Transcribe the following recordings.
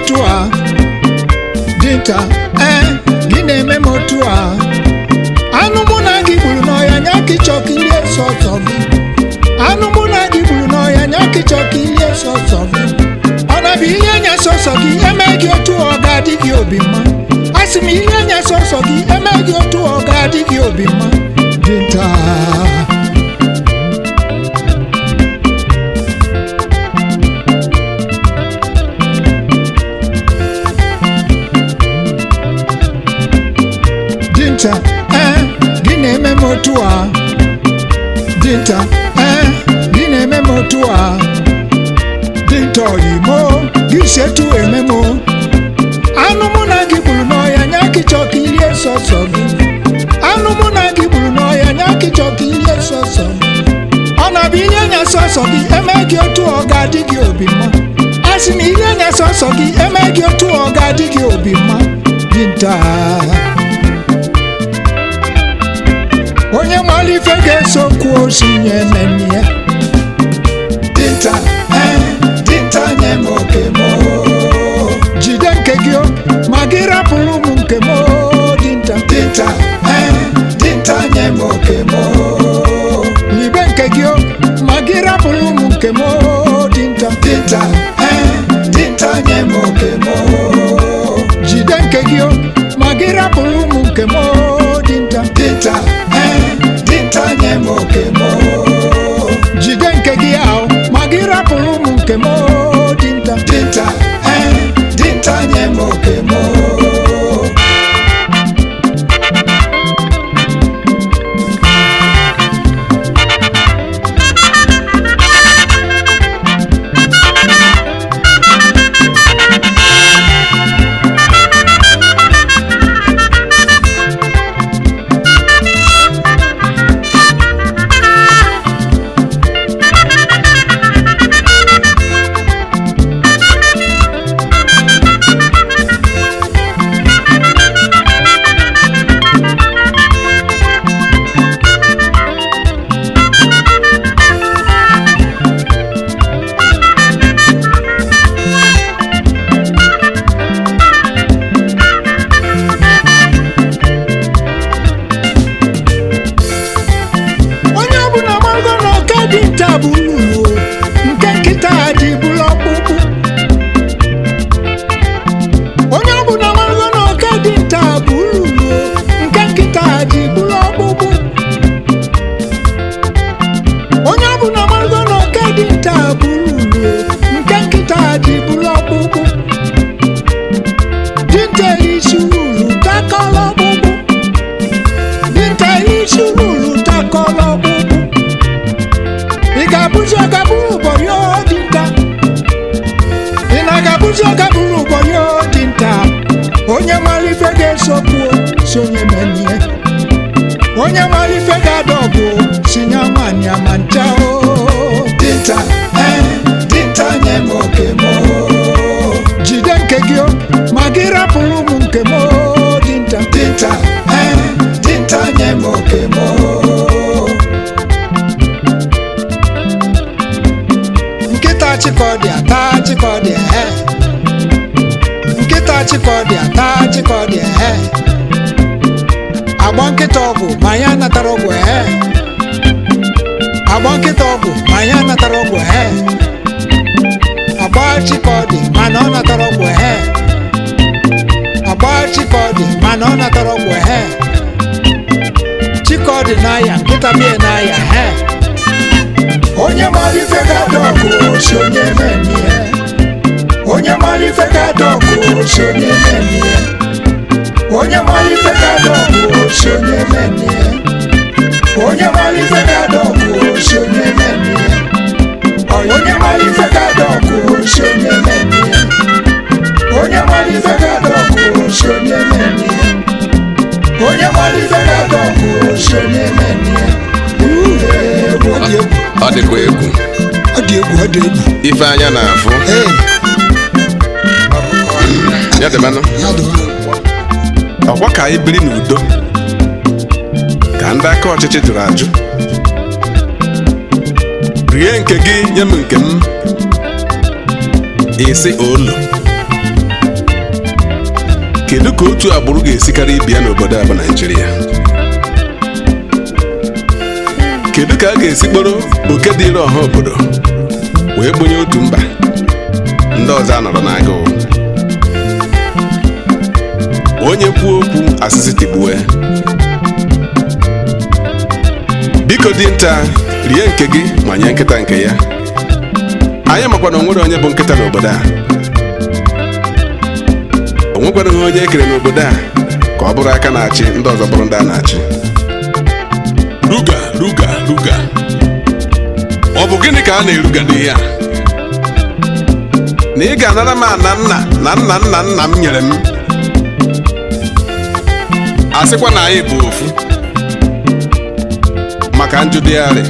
otu a? Dinta, ee, gị na-eme m otu a? Anụ mụ na gị gburu n'ọhịa, nya ka ịchọ ka ilie sọsọ gị. Anụ mụ na gị gburu n'ọhịa, nya ka ịchọ ka ilie sọsọ gị. Ọ na-bụ ihe anya sọsọ gị eme gị otu ọ ga-adị gị obi mma? Asị m, ihe anya sọsọ gị eme gị otu ọ ga-adị gị obi mma, dinta? Dinta, ee, gị na-eme m otu a? Dinta, ee, gị na-eme m otu a? Dinta oyimo, gị si etu eme m? Anụ mụ na gị gburu n'ọhịa, nya ka ịchọ ka ilie sọsọ gị. Anụ mụ na gị gburu n'ọhịa, nya ka ịchọ ka ilie sọsọ gị. Ọ na-abụ ihe nya sọsọ gị eme gị otu ọ ga-adị gị obi mma? A sị na ihe nya sọsọ gị eme gị otu ọ ga-adị gị obi mma, dinta? Onye mara ife ga-eso kwuo osi nye emeni ya. Dinta, ee, dinta, nye m oke m o. Jide nke gị o, ma gị rapụrụ m nke m o, dinta. Dinta, ee, dinta, nye m oke m o. Libe nke gị o, ma gị rapụrụ m nke m o, dinta. Dinta, ee, dinta, nye m oke m o. Jide nke gị o, ma gị rapụrụ m nke m o, dinta. Dinta, ee, dinta, nye m oke m o. Jide nke gị ahụ, ma gị rapụrụ m nke m o, dinta. Dinta, ee, dinta, nye m oke m o. Onye ọbụla gbago na oke dinta bụ lulu, nke nkịta ji bụrụ ọkpụkpụ. Onye ọbụla gbago na oke dinta bụ lulu, nke nkịta ji bụrụ ọkpụkpụ. Onye ọbụla gbago na oke dinta bụ lulu, nke nkịta ji bụrụ ọkpụkpụ. Dinta isi ulu takọrọ ọkpụkpụ. Dinta isi ulu takọrọ ọkpụkpụ. Ị ga-abụzi ọgabụrụ ụbọyọ, dinta? Ị na-agabụzi ọgabụrụ ụbọyọ, dinta? Onye mara ife ga-esokwuo sonye menie. Onye mara ife ga-ada ọgụ si nya nwanyị ama ncha o. Dinta, ee, dinta, nye m oke m o. Jide nke gị o, ma gị rapụrụ m nke m o, dinta. Dinta, ee, dinta, nye m oke m o. Nkịta chịkọdị ata chịkọdị ehe. Nkịta chịkọdị ata chịkọdị ehe. Agba nkịta ọgwụ ma ya natara ọgwụ ehe. Agba nkịta ọgwụ ma ya natara ọgwụ ehe. Agba chịkọdị mana ọ natara ọgwụ ehe. Agba chịkọdị mana ọ natara ọgwụ ehe. Chịkọdị n'aya, nkịta bie n'aya ehe. Onye mara ife ga-ada ọgụ si onye menie. Onye mara ife ga-ada ọgụ si onye menie. Onye mara ife ga-ada ọgụ si onye menie. Onye mara ife ga-ada ọgụ si onye menie. Onye mara ife ga-ada ọgụ si onye menie. Onye mara ife ga-ada ọgụ si onye menie. Onye mara ife ga-ada ọgụ si onye menie. Egwu, ọ dị egwu. Ọ dịkwa egwu. Ọ dị egwu, ọ dị egwu. Ife anya na-afụ. Ee. Ya dịbanụ. Ya dịba. Ọkwa ka anyị biri n'udo ka ndị aka ọchịchị jụrụ ajụ. Rie nke gị, nye m nke m. Isi olu. Kedu ka otu agbụrụ ga-esikarị ibi ya n'obodo a bụ Naịjirịa? Kedu ka a ga-esi kpọrọ oke dịịrị ọha obodo wee kponye otu mba, ndị ọzọ anọrọ n'agụụ? Onye kwuo okwu, asịsị tigbue. Biko dinta, rie nke gị ma nye nkịta nke ya. Anyị makwa na onwere onye bụ nkịta n'obodo a. O nwekwanụghị onye e kere n'obodo a ka ọ bụrụ aka na-achị, ndị ọzọ bụrụ ndị a na-achị. Ruga, ruga, ruga, ọ bụ gịnị ka a na-eruga n'ihe a? Na ị ga-anara m ana nna na nna nna nna m nyere m, a sịkwa na anyị bụ ofu maka njụdịgharị.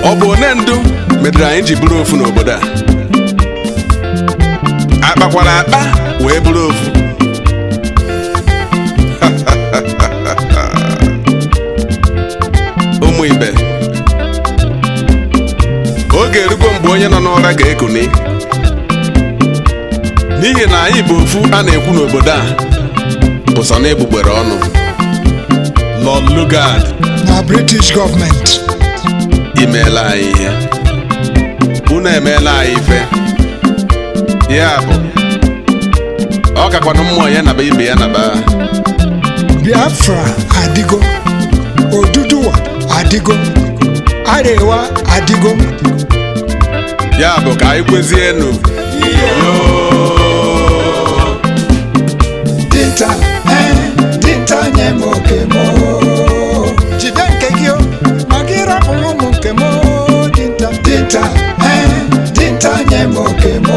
Ọ bụ one ndu medere anyị ji bụrụ ofu n'obodo a? Akpakwara akpa wee bụrụ ofu. Ụmụ ibe, oge erugo mgbe onye nọ n'ụra ga-ekuni, n'ihi na anyị bụ ofu a na-ekwu n'obodo a bụ sọ na egbugbere ọnụ. Lord Lugard na British gọọmenti, imeela anyị ihe, unu emeela anyị ife. Ya bụ, ọ kakwanụ mmụọ ya naba ibe ya naba. Biafra adịgo, Oduduwa adịgo, Arewa adịgo. Ya bụ, ka anyị kwezienụ. Dinta, ee, dinta, nye m oke m. Jide nke gị o, ma gị rapụrụ m nke m. Dinta, dinta, ee, dinta, nye m oke m.